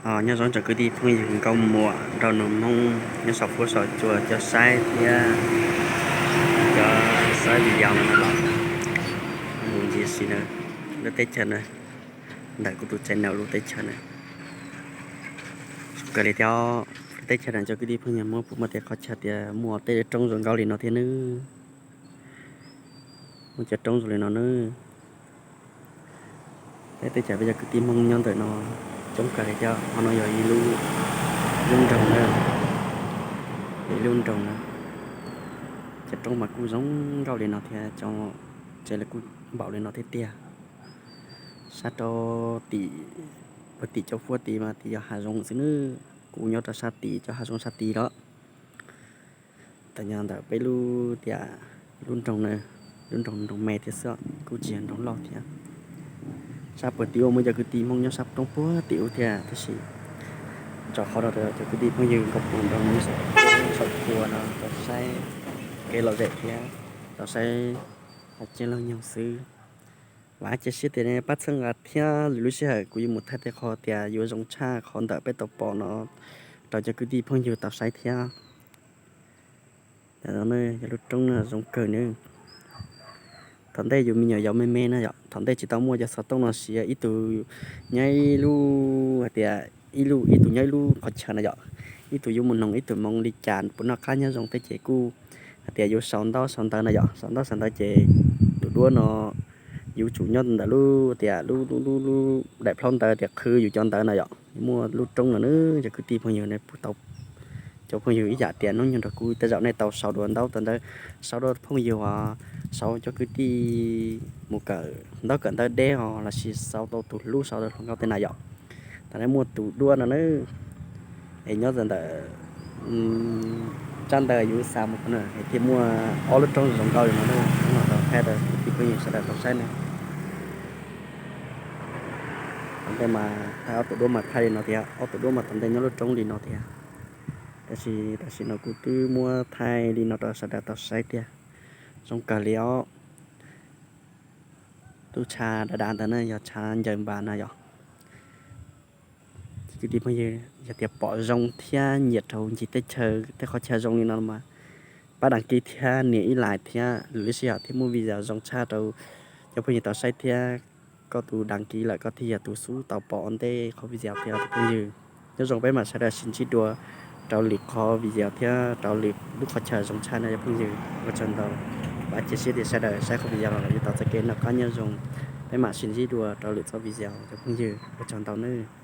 Nyob zoo cov kwv tij phooj ywg nkauj muam nraug nus Hmoob nyob saum fuab saum cua cov saib thiab cov saib video no los mus ntxiv si na, lub teb chaws na, ntawm kuv tus channel lub teb chaws na. Zoo kawg li thiab, lub teb chaws no cov kwv tij phooj ywg Hmoob puas muaj tej qhov chaw tias muaj tej roob zoo nkauj li no thiab nawb. Muaj cov roob zoo li no nawb. Peb teb chaws peb cov kwv tij Hmoob nyob ntawm no coob kawg li thiab. Qhov no yog ib lub, lub nroog na, yog ib lub nroog na. Cov roob mas kuj zoo nkauj li no thiab, cov tsev los kuj npaum li no thiab tiag. Sab rau tim, puag tim cov fuab tid mas tid yog hav zoov xwb nawb. Kuv nyob rau sab tid cov hav zoov sab tid los. Tam nyob ntawm peb lub tias lub nroog na, lub nroog nroog me thiab xwb, kuj tsis yog nroog loj thiab. Sab puag tim ub muaj cov kwv tij Hmoob nyob sab roob puag tim ub thiab, tab sis tso qhov no rau cov kwv tij phooj ywg nkauj muam nraug nus saum cua no tau saib kev lom zem thiab tau saib hav tsev laug nyoog xwb. Vam cia siab tias nej pab txhawb nqa thiab lwm lub sij hawm kuv yuav mus thaij tej qhov tias yuav zoo tshaj qhov ntawm peb tau pom no rau cov kwv tij phooj ywg tau saib thiab. Yog lub roob no zoo kawg nawb. Thaum ntej yus me nyuam yaus me me na yom, thaum ntej tsis tau muaj cov xov tooj no siv, ib tug nyob ib lub, hais tias ib lub, ib tug nyob ib lub qhov chaw na yom, ib tug yuav mus noog ib tug hmoov li cas puas noj qab nyob zoo thiab ces kuj hais tias yuav sau ntaub sau ntawv na yom, sau ntaub sau ntawv ces tus duab no yus tsum nyob ntawm lub tias lub, lub, lub, lub daim plhaub ntawv tias qhwv yus cov ntawv na yom. Muaj lub roob no nawb cov kwv tij phooj ywg, nej puas tau, cov phooj ywg ib yam tias hnub nyoog nrog kuv tej zaum nej tau sau dua ntaub tau ntawv, sau dua phooj ywg os, sau cov kwv tij mus kawm ntaub kawm ntawv deb os, los sis sau tau tus hlub sau tau hluas nkauj tej na yom. Thaum nej muaj tus duab no nawb, es nyob ntawm tsab ntawv yus xa mus no es thiaj muaj ob lub roob zoo nkauj li no nawb, no tau thaij rau kwv tij phooj ywg sawv daws tau saib nawb. Thaum ntej mas thaij ob tug duab mas thaij li no tiag, ob tug duab mas thaum ntej nyob lub roob li no tiag. Tab sis tam sim no kuv twb muab thaij li no rau sawv daws tau saib tiag. Zoo kawg li os. Lub tshav dav dav ntawd na yog tshav ncaws npas na yom. Kwv tij phooj ywg, yog tias pom zoo thiab nyiam rau ncig teb chaws tej qhov chaw zoo li no mas pab đăng ký thiab nias ib like thiab, lwm lub sij hawm thiaj muaj video zoo tshaj rau cov phooj ywg tau saib thiab. Koj tus đăng ký lawm koj thiaj yog tus xub tau pom ua ntej qhov video thiab tus phooj ywg. Nyob zoo peb mam sawv daws sib ntsib dua rau lwm qhov video thiab rau lwm lub qhov chaw zoo tshaj no cov phooj ywg. Ua tsaug ntau. Vam cia siab tias sawv daws saib qhov video no los yuav tau txoj kev noj qab nyob zoo. Peb mam sib ntsib dua rau lwm txoj video cov phooj ywg, ua tsaug ntau nawb.